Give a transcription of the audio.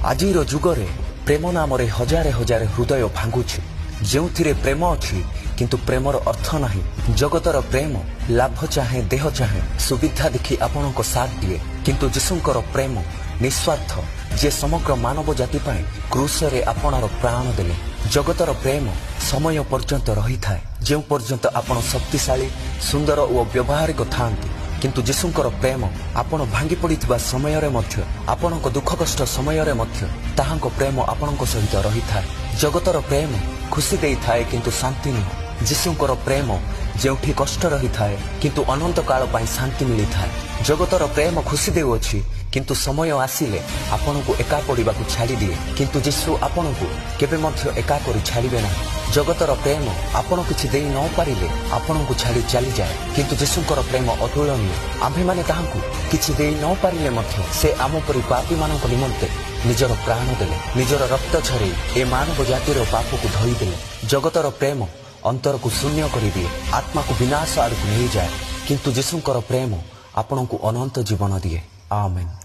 ଆଜିର ଯୁଗରେ ପ୍ରେମ ନାମରେ ହଜାରେ ହଜାରେ ହୃଦୟ ଭାଙ୍ଗୁଛି। ଯେଉଁଥିରେ ପ୍ରେମ ଅଛି, କିନ୍ତୁ ପ୍ରେମର ଅର୍ଥ ନାହିଁ। ଜଗତର ପ୍ରେମ ଲାଭ ଚାହେଁ, ଦେହ ଚାହେଁ, ସୁବିଧା ଦେଖି ଆପଣଙ୍କ ସାଥ ଦିଏ। କିନ୍ତୁ ଯୀଶୁଙ୍କର ପ୍ରେମ ନିସ୍ୱାର୍ଥ, ଯିଏ ସମଗ୍ର ମାନବ ଜାତି ପାଇଁ କ୍ରୁଶରେ ଆପଣାର ପ୍ରାଣ ଦେଲେ। ଜଗତର ପ୍ରେମ ସମୟ ପର୍ଯ୍ୟନ୍ତ ରହିଥାଏ, ଯେଉଁ ପର୍ଯ୍ୟନ୍ତ ଆପଣ ଶକ୍ତିଶାଳୀ, ସୁନ୍ଦର ଓ ବ୍ୟବହାରିକ ଥାଆନ୍ତି। କିନ୍ତୁ ଯୀଶୁଙ୍କର ପ୍ରେମ ଆପଣ ଭାଙ୍ଗି ପଡ଼ିଥିବା ସମୟରେ ମଧ୍ୟ, ଆପଣଙ୍କ ଦୁଃଖ କଷ୍ଟ ସମୟରେ ମଧ୍ୟ ତାହାଙ୍କ ପ୍ରେମ ଆପଣଙ୍କ ସହିତ ରହିଥାଏ। ଜଗତର ପ୍ରେମ ଖୁସି ଦେଇଥାଏ, କିନ୍ତୁ ଶାନ୍ତି ନୁହଁ। ଯୀଶୁଙ୍କର ପ୍ରେମ ଯେଉଁଠି କଷ୍ଟ ରହିଥାଏ, କିନ୍ତୁ ଅନନ୍ତ କାଳ ପାଇଁ ଶାନ୍ତି ମିଳିଥାଏ। ଜଗତର ପ୍ରେମ ଖୁସି ଦେଉଅଛି, କିନ୍ତୁ ସମୟ ଆସିଲେ ଆପଣଙ୍କୁ ଏକା ପଡ଼ିବାକୁ ଛାଡ଼ିଦିଏ। କିନ୍ତୁ ଯୀଶୁ ଆପଣଙ୍କୁ କେବେ ମଧ୍ୟ ଏକା କରି ଛାଡ଼ିବେ ନାହିଁ। ଜଗତର ପ୍ରେମ ଆପଣ କିଛି ଦେଇ ନ ପାରିଲେ ଆପଣଙ୍କୁ ଛାଡ଼ି ଚାଲିଯାଏ, କିନ୍ତୁ ଯୀଶୁଙ୍କର ପ୍ରେମ ଅତୁଳନୀୟ। ଆମ୍ଭେମାନେ ତାହାଙ୍କୁ କିଛି ଦେଇ ନ ପାରିଲେ ମଧ୍ୟ ସେ ଆମ ପରି ପାପୀମାନଙ୍କ ନିମନ୍ତେ ନିଜର ପ୍ରାଣ ଦେଲେ, ନିଜର ରକ୍ତ ଝରେଇ ଏ ମାନବ ଜାତିର ପାପକୁ ଧୋଇଦେଲେ। ଜଗତର ପ୍ରେମ ଅନ୍ତରକୁ ଶୂନ୍ୟ କରିଦିଏ, ଆତ୍ମାକୁ ବିନାଶ ଆଡ଼କୁ ନେଇଯାଏ, କିନ୍ତୁ ଯୀଶୁଙ୍କର ପ୍ରେମ ଆପଣଙ୍କୁ ଅନନ୍ତ ଜୀବନ ଦିଏ। ଆମେନ୍।